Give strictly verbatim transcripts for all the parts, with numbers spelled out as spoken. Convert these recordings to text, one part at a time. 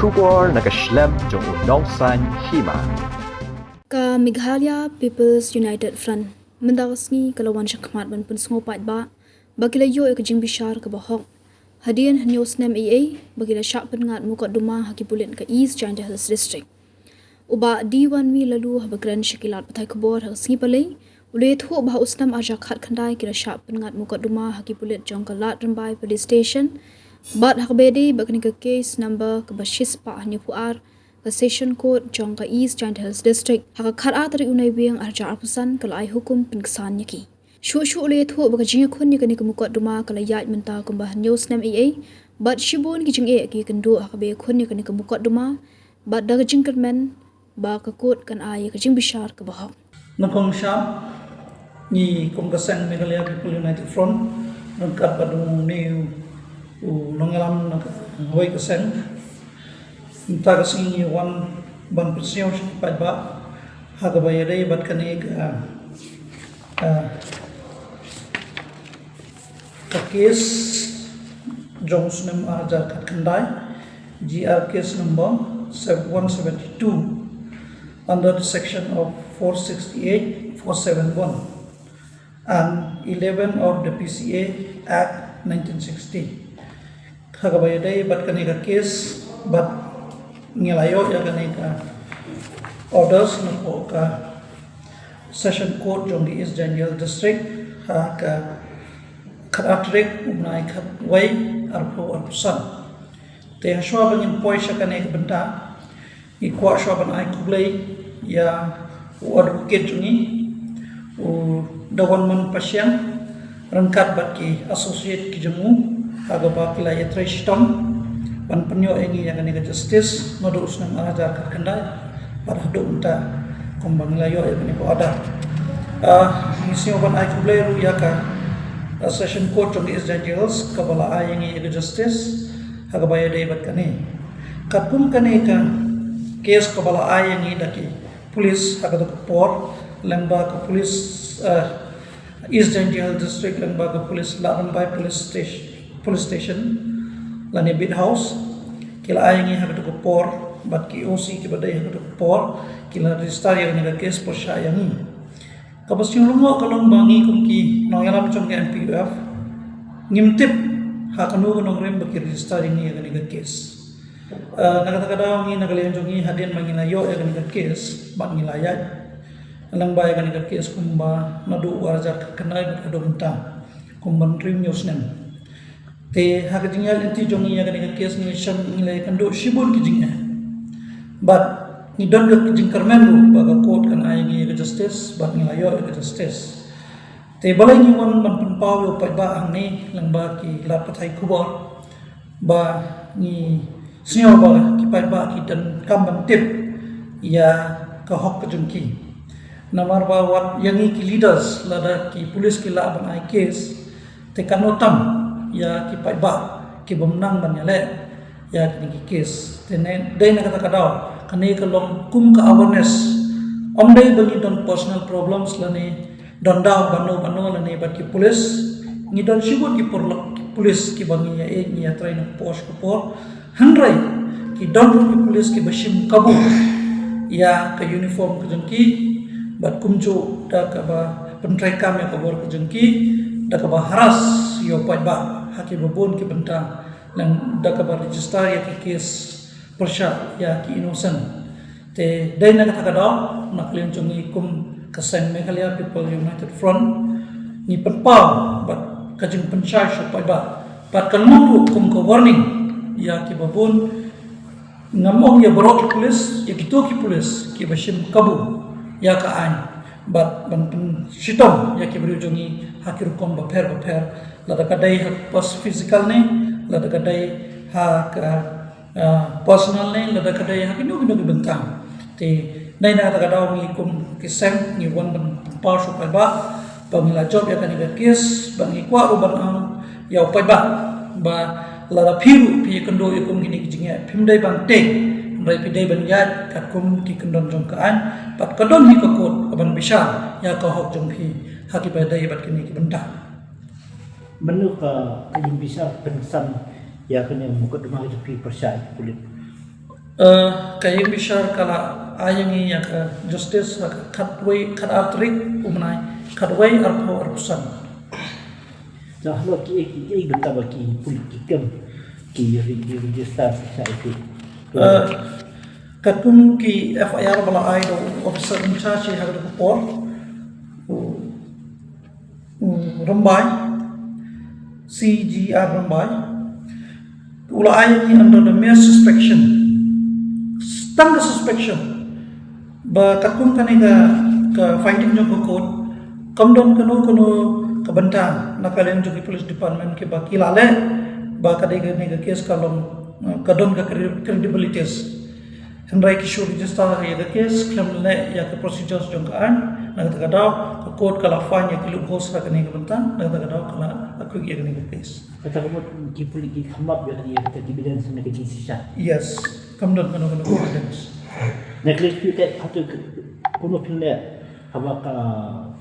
Khubor na ka shlem jong u nongsaiñ hima. Ka Meghalaya People's United Front mynta ka sngi ka la wan shakhmat ban pynsngew paidbah ba ki la ïoh ïa ka jingbishar kaba hok hadien hynñiew snem eiei ba ki la shah pynngat mukotduma ha ki pulit ka East Jaintia Hills District. U Bah Dewanmi Laloo haba kren sha ki lad pathai khubor ha ka sngi Palei u la ïathuh ba ha u snem arhajar khatkhyndai ki la shah pynngat mukotduma ha ki pulit jong ka Lad Rymbai Police Station bad ha kaba ïadei bad kane ka case number kaba shispah hynñiewphew ar, ka Session Court jong ka East Jaintia Hills District ha ka khatar tarik u Naiwieng arhajar arphew san ka la ai hukum pynksan ïa ki. Shuh shuh u la ïathuh ba ka jingïakhun ïa kane ka mukotduma ka la ïaid mynta kumba hynñiew snem eiei bad shibun ki jingeh ki ïakynduh ha kaba ïakhun ïa kane ka mukotduma bad da ka jingkyrmen ba ka court kan ai ïa ka jingbishar kaba hok. Nyngkong sha ngi kum ka seng Meghalaya People United Front ryngkat bad une u nongïalam na kawei ka seng, mynta ka sngi ngi wan ban pynsngew sha ki paidbah ha kaba ïadei bad kane ka, ah, ka case jong u snem arhajar khatkhyndai, G R case number one seventy-two under the section of four sixty-eight, four seven one and eleven of the P C A Act nineteen sixty. Ha kaba ïadei bad kane ka case bad ngi la ïoh ïa kane ka orders napoh ka Session Court jong ka East Jaintia Hills District ha ka khatar tarik u bnai khatwei arphew arphew san. Te hashwa ba ngin poi sha kane ka bynta ngi kwah shuwa ban ai khublei ïa u advocate jong ngi u Dawanman Pashiang ryngkat bad ki associate ki jong u ha kaba ki la ïatrei shitom ban pynïoh ïa ngi ïa kane ka justice naduh u snem arhajar khatkhyndai bad haduh mynta kumba ngi la ïoh ïa kane ka order. Ah, ngi sngew ban ai khublei ruh ïa ka, ah, Session Court jong ka East Jaintia Hills kaba la ai ïa ngi ïa ka justice ha kaba ïadei bad kane. Katkum kane ka case kaba la ai ïa ngi da ki police ha kata ka por lyngba ka police, eh, East Jaintia Hills District lyngba ka police Lad Rymbai Police Station, Police Station lane Beat House. Ki la ai ïa ngi ha kata ka por bad ki O C kiba dei ha kata ka por ki la register ïa kane ka case pyrshah ïa ngi. Kaba sngewlyngngoh ka long ba ngi kum ki nongïalam jong ka M P U F ngim tip ha kano ka nongrim ba ki register ïa ngi ïa kane ka case. Eh, na kata ka daw ngi na ka liang jong ngi hadien ba ngi la ïoh ïa kane ka case bad ngi la ïaid lyngba ïa kane ka case kumba naduh u arhajar khatkhyndai bad haduh mynta kumba hynriew hynñiew snem. Te ha ka jingïaid lynti jong ngi ïa kane ka case ngi la shem, ngi la ïakynduh shibun ki jingeh bad ngi don ka jingkyrmen ruh ba ka court kan ai ïa ngi ïa ka justice bad ngi la ïoh ïa ka justice. Te balei ngi wan ban pynpaw ïa u paidbah hangne lyngba ki lad pathai khubor ba ngi sngew ba ki paidbah ki donkam ban tip ïa ka hok ka jong ki. Namar ba wat ïa ngi ki leaders lada ki police ki lah ban ai case te katno tam ïa ki paidbah ki bym nang ban ïaleh ïa kine ki case. Te ne dei na kata ka daw kane ka long kum ka awareness. Ym dei ba ngi don personal problems lane don daw bano bano lane bad ki police. Ngi don shibun ki paralok ki police kiba ngi ïa ïeit ngi ïatrei na ka por sha ka por. Hynrei ki don ruh ki police kiba shim kabu ïa ka uniform ka jong ki bad kumjuh da kaba pyntreikam ïa ka bor ka jong ki da kaba harass ïa u paidbah ha kiba bun ki bynta. Lane da kaba register ïa ki case pyrshah ïa ki innocent. Te dei na kata ka daw na ka liang jong ngi kum ka seng Meghalaya People United Front ngi pynpaw bad ka jingpynshai sha u paidbah bad ka long ruh kum ka warning ïa kiba bun. Ngam ong ïa baroh ki police, ïa kito ki police kiba shim kabu ïa ka aiñ bad ban pynshitom ïa ki briew jong ngi ha ki rukom bapher bapher, lada ka dei ha ka pos physical ne lada ka dei ha ka, ah, personal ne lada ka dei ha kino kino ki bynta. Te dei na kata ka daw ngi kum ki seng ngi wan ban pynpaw sha u paidbah ba ngi la jop ïa kane ka case ba ngi kwah ruh ban ong ïa u paidbah ba lada phi ruh phi ïakynduh ïa kum kine ki jingeh phim dei ban tieng, hynrei phi dei ban ïaid katkum ki kyndon jong ka aiñ bad ka don hi ka court ka ban bishar ïa ka hok jong phi ha kiba dei bad kine ki bynta. Mano ka jingbishar pynsan ïa kane ka mukotduma ka jong phi pyrshah ïa ki pulit? Uh, ka ïing bishar ka la ai ïa ngi ïa ka justice ha ka khatwei khatar tarik u bnai khatwei arphew arphew san. Dah lo ki ki ki bynta ba ki pulit ki kem ki ri ki register sa ïa ki. Uh, katkum ki F I R ba la ai da u officer in charge ha ka por. Rymbai, C G R Rymbai, u la ai ïa ngi under the mere suspicion. Tang ka suspicion. Ba katkum kane ka, ka finding jong ka court, kam don kano kano ka bynta na ka liang jong ki police department kiba ki la leh ba ka dei kane ka case ka long, eh, ka don ka credibilities. Hynrei ki shu register ïa ka case khlem leh ïa ka procedures jong ka aiñ. Na kata ka daw ka court ka la find ïa ki loopholes ha kane ka bynta. Na kata ka daw ka la acquit ïa kane ka case. Kata ka mut ki pulit ki kham map ïa kane ka evidence na ka jingshisha. Yes, kam don kano kano evidence. Na ka liang phi te hato kumno phin leh haba ka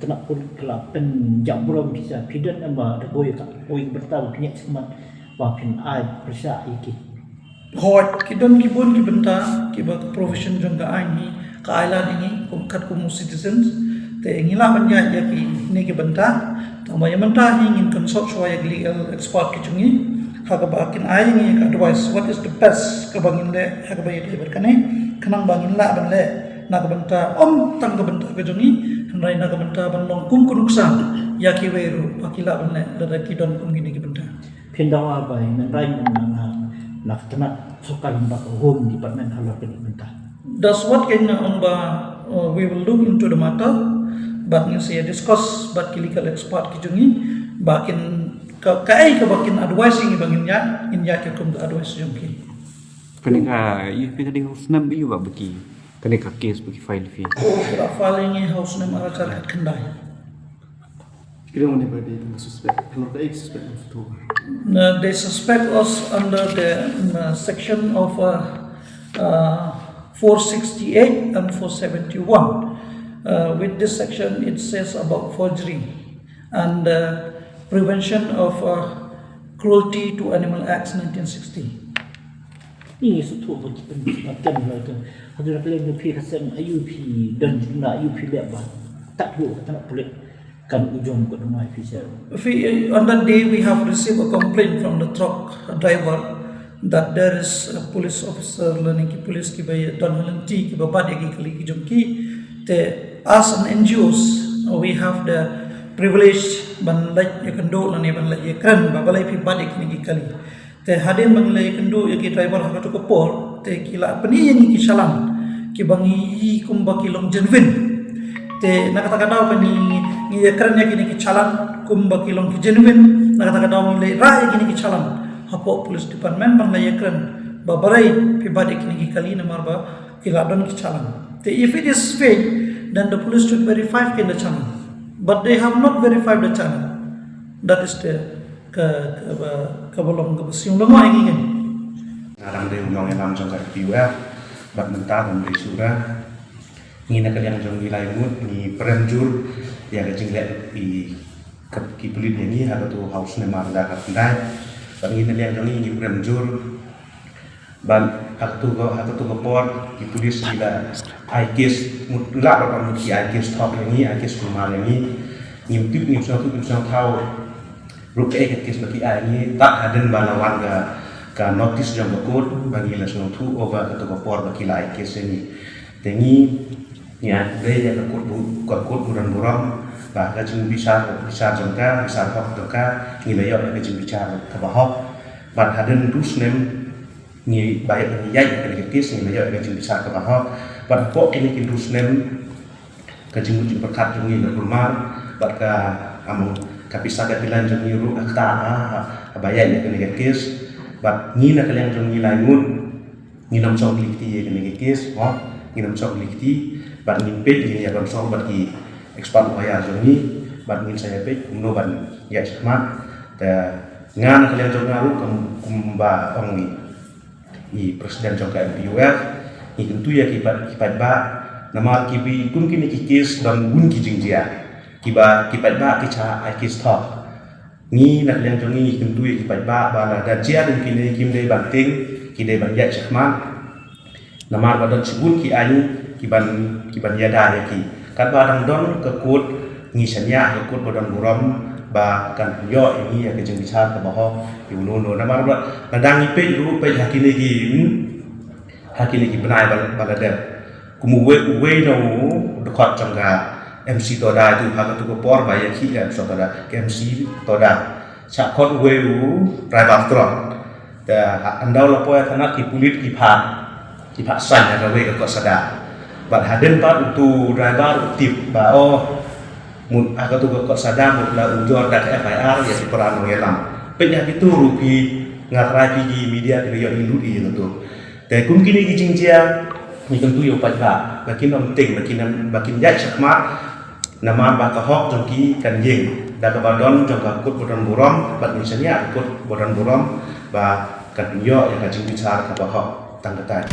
tnat pulit ka la pynjah burom phi sha, phi don em ba da kawei ka kawei ka bynta ba phin ïaid shakhmat ba phin ai pyrshah ïa ki? Hooid, ki don ki bun ki bynta kiba ka provision jong ka aiñ hi ka ai lad ïa ngi kum katkum u citizens. Te ngi lah ban ïaid ïa kine ki bynta. Tangba ïa mynta hi ngin consult shuwa ïa ki legal expert ki jong ngi ha kaba kin ai ïa ngi ka advice what is the best kaba ngin leh ha kaba ïadei bad kane, khnang ba ngin lah ban leh na ka bynta ym tang ka bynta ka jong ngi, hynrei na ka bynta ban long kum ka nuksa ïa kiwei ruh ba ki lah ban leh lada ki don kum kine ki bynta. Phin dawa ba ngin rai na na na ka tnat sorkar ba ka Home Department halor kane ka bynta. That's what kein nga ong ba, uh, we will look into the matter, bad ngin sa ïa discuss bad ki legal expert ki jong ngi ba kin ka kaei kaba kin advice ïa ngi ba ngin ïaid, ngin ïaid katkum ka advice jong ki. Kane ka ïa phi ka dei ha u snem aïu ba ki kane ka case ba ki file phi? Ki la file ïa ngi ha u snem ar hajar khatkhyndai. Kren wan ba dei tang suspect. Halor kaei ka suspect? Uh, they suspect us under the, um, uh, section of, uh, uh, four sixty-eight and four seventy-one. Uh, with this section, it says about forgery and, uh, Prevention of, uh, Cruelty to Animal Acts nineteen sixty. Ngi sngewthuh ba ki pynbna kem la ka. Hadien ka leng phi ka seng aïu phi don jingla aïu phi leh ba tat hu ka tnat pulit kan u jong ka dong ai phi sha. Phi, eh, on that day we have received a complaint from the truck driver that there is a police officer lane ki police kiba don ha lynti kiba bat ïa ki kali ki jong ki. Te as an N G Os, uh, we have the privilege ban leit ïakynduh lane ban leit ïakren ba balei phi bat ïa kine ki kali. Te hadien ba ngi la ïakynduh ïa ki driver ha kato ka por, te ki la pyni ïa ngi ki challan kiba ngi i kumba ki long genuine. Te na kata ka daw ba ngi, ngi ïakren ïa kine ki challan kumba ki long ki genuine, na kata ka daw ngi la rah ïa kine ki challan hapoh police department ban la ïakren ba balei phi bat ïa kine ki kali namar ba ki la don ki challan. Te if it is fake, then the police should verify ki challan. But they have not verified the challan. That is the ka, kaba, kaba long kaba sngewlyngngoh ïa ngi. Nga dang dei u nongïalam jong ka N P U F bad mynta ngam dei shuh re. Ngi na ka liang jong ngi lai ngut ngi prem jur ïa ka jingleh i ki pulit ïa ngi ha kato ha u snem ar hajar khatkhyndai. Bad ngi na liang jong ngi ngi prem jur Ban ha katu ka, ha katu ka por ki pulit ki la ai kes, mut la ba mut ki ai kes thok ïa ngi, ai kes kulmar ïa ngi. Ngim tip, ngim sngewthuh, ngim sngewthaw ruh kaei ka kes ba ki ai ïa ngi. Tad hadien ba la wan ka, ka notice jong ka court ba ngi la sngewthuh, oh, ba katu ka por ba ki la ai kes ïa ngi. Te ngi, ngi ai khublei ïa ka court bu, ka court burom burom ba ka jingbishar, bishar jong ka, bishar hok jong ka, ngi la ïoh ïa ka jingbishar kaba hok. Bad hadien hynriew snem ngi ba ïa ngi ïaid ïa kane ka kes, ngi la ïoh ïa ka jingbishar kaba hok. Bad hapoh kine ki hynriew snem ka jingmut jingpyrkhat jong ngi ka kulmar bad ka, am, ka pisa ka pilan jong ngi ruh ka ktah ha, ha, haba ïaid ïa kane ka kes. Bad ngi na ka liang jong ngi lai ngut ngin ym shong kylli kti ïa kane ka kes, hok, ngin ym shong kylli kti bad ngin peit, ngin ïa consult bad ki expert lawyer jong ngi bad ngin sa ïa peit kumno ban ïaid shakhmat. Te nga na ka liang jong nga ruh kum, kumba ong i, i president jong ka N P U F, ngi kyntu ïa ki paid, ki paidbah namar ki bi kum kine ki kes don bun ki jingjia kiba ki paidbah ki shah ai kes thok. Ngi na ka liang jong ngi ngi kyntu ïa ki paidbah ba lada jia kum kine kim dei ban tieng, ki dei ban ïaid shakhmat. Namar ba don shibun ki aiñ ki ban ki ban ïada ïa ki. Katba dang don ka kot ngi shaniah ka kot ba don burom ba kan ïoh ïa ngi ïa ka jingbishar kaba hok ïa uno uno. Namar ba lada ngi peit ruh peit ha kine ki, hmm, ha kine ki bnai ba ba la dep. Kum uwei uwei na u dkhot jong ka M C Toda tu ha katu ka por ba ïa ki M C Toda, ka M C Toda. Sha khot uwei u driver truck. Te ha ynda la poi ha thanat ki pulit ki phah ki phah sain ha kawei ka kot Sadar. Bad hadien pat utu driver u tip ba oh mut ha katu ka kot Sadar mut la ujor da ka F I R ïa ki para nongïalam. Peit ha kitu ruh phi nga trai phi ki media phi la ïoh ïa lut ïa katu. Te kum kine ki jingjia ngi kyntu ïa u paidbah ba kin ym tieng ba kin ba kin ïaid shakhmat. Namar ba ka hok jong ki kan ïeng da kaba don jong ka kot ba don burom bad ngin shaniah ka kot ba don burom ba kan ïoh ïa ka jingbishar kaba hok tang katei.